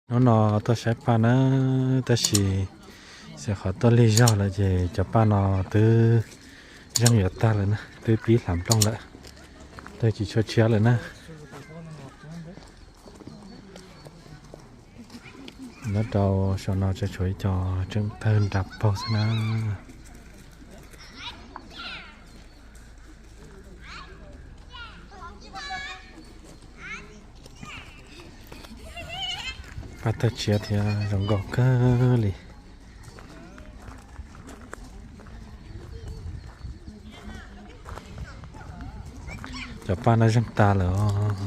Hnub no tuaj saib paj na, tab sis xyov qhov tuaj lig zog lawm ces cov paj no twb zeeg yuav tag lawm na, twb pib hlav nplooj lawm, twb tsis tshua tshiab lawm na. Nyob rau saum no tseem tshuav ib co tseem tawg nra paug xwb na. Paj tawg tshiab thiab zoo nkauj kawg li. Cov paj no zeeg tas lawm os.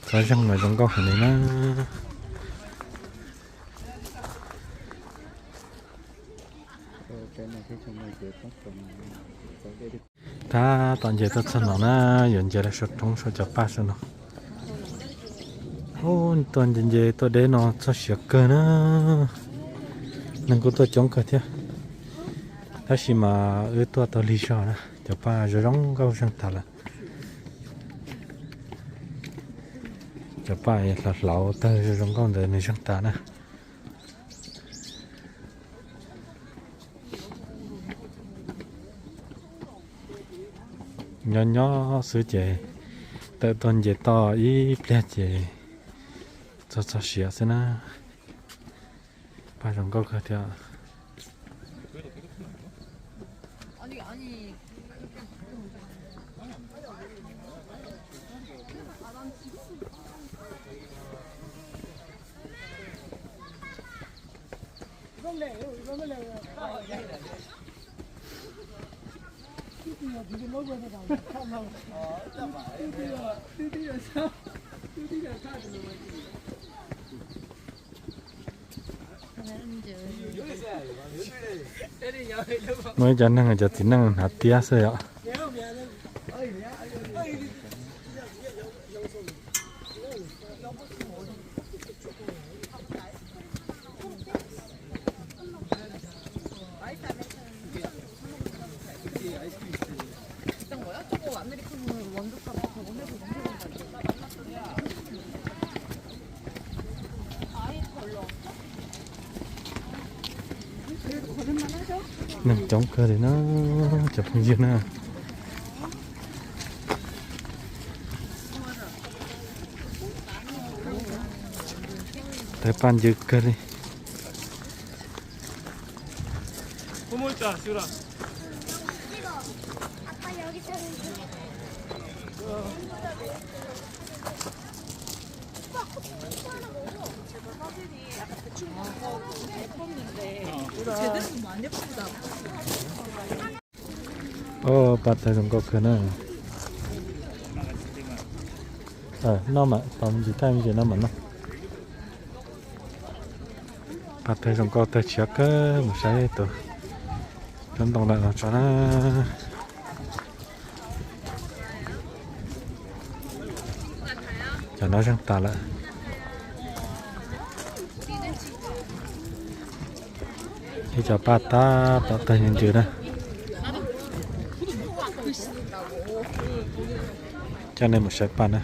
Txhob zeeg mas zoo nkauj heev li na. Tab tom nce tuaj txog no na, yuav nce rau saum roob saum cov paj saum no. Ub, tuaj nce nce tuaj deb no txog siav kawg na. Neeg kuj tuaj coob kawg thiab, tab sis mas wb tuaj tau lig zog na, cov paj zoo zoo nkauj zeeg tas lawm. Cov paj hlauv hlauv tawg zoo zoo nkauj ntawd nws zeeg tas na. Nyob nyob xwb ces tawm tuaj nce toj ib pliag ces txog txog siav xwb na. Paj zoo nkauj kawg thiab. Muaj ib co neeg, cov txiv neej hnav tiab xwb yom. Neeg coob kawg li na, cov phooj ywg na. Tawg paj ncw kawg li. Oj, paj tawg zoo nkauj kawg na. Noj mam, tos me ntsis thaj me ntsis no mam noj. Paj tawg zoo nkauj tawg tshiab kawg, mus saib tus roob ntoo lawm los tso na. Cov no zeeg tas lawm. Ib co paj tab tom tawg ncw ncw na. Coj nej mus saib paj na.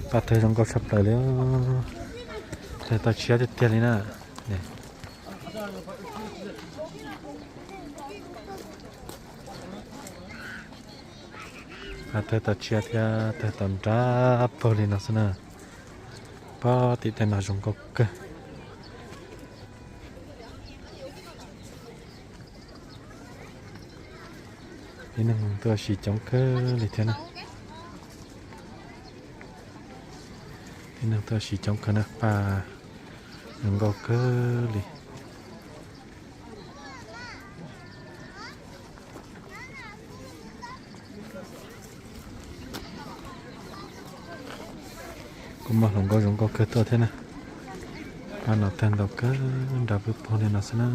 Paj tawg zoo nkauj tshaj plaws li. Tawg tau tshiab tiag tiag li na. Paj tawg tau tshiab thiab tawg tau nrab paug li no xwb na. Paj tim tej no zoo nkauj kawg. Tib neeg tuaj ua si coob kawg li thiab na. Tib neeg tuaj ua si coob kawg na, paj zoo nkauj kawg li. Kuj muaj hluas nkauj zoo nkauj kawg tuaj thiab na. Paj no tawg ntau kawg, nrab pwg paug li no xwb na.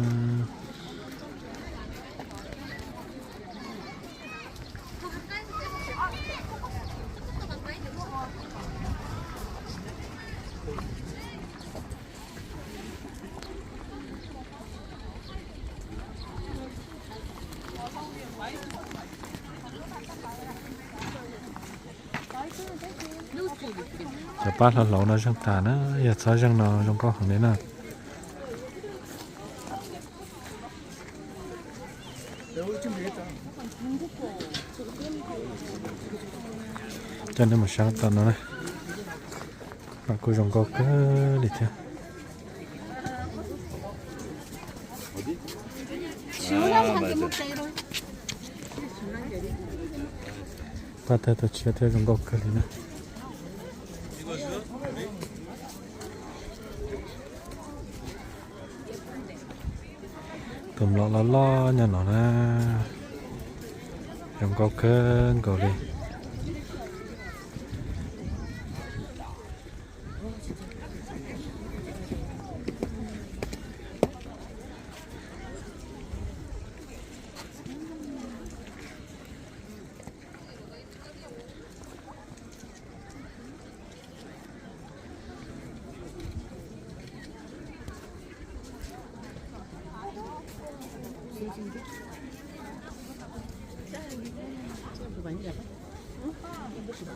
Cov Pab hlau hlauv no zeeg tas na, yog txhob zeeg no zoo nkauj heev li na. Coj nej mus saib tom no na, mas kuj zoo nkauj kawg li thiab. Pab tawg tau tshiab thiab zoo nkauj kawg li na. Tus mlom loj loj nyob no na, zoo nkauj kawg nkaus li.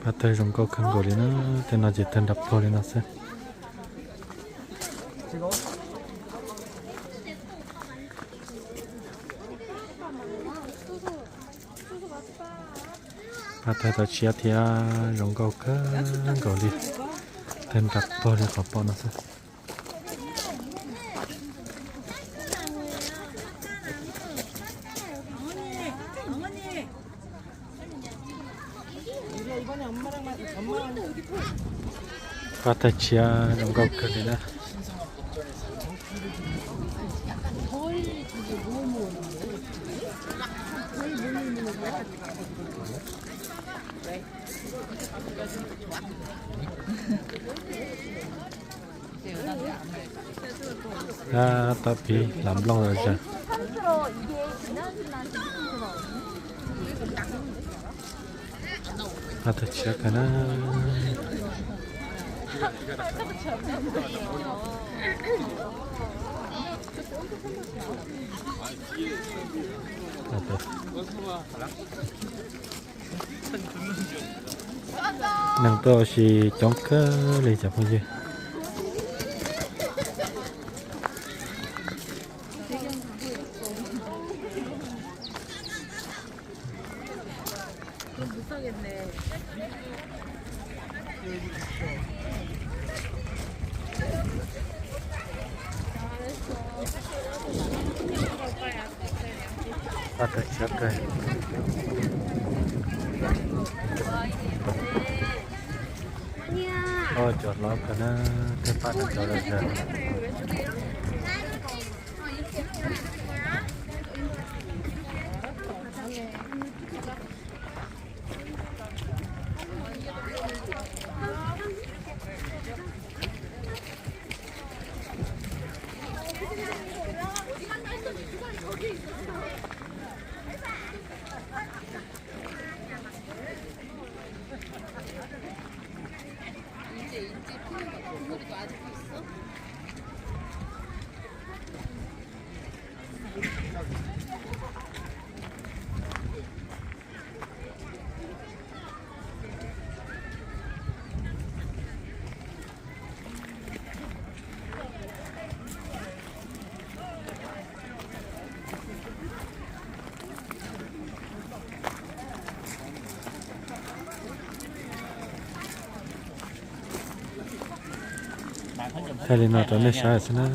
Pab tawg zoo nkauj kawg nkaus li na, tej no ces tawg nrov pog li no xwb. Pab tawg tau tshiab thiab zoo nkauj kawg nkaus li, tawg nrov pog li qhov pom no xwb. Pab tawg tshiab zoo nkauj kawg li na. Tab tom pib hlav nplooj zom zaws. Pab tawg tshiab kawg na. Neeg tuaj ua si coob kawg li cov phooj ywg. Pab tawg tshiab kawg. Cov hlob kawg na, tej pab no cov zom zaws. Thaij li no rau nej saib xwb na.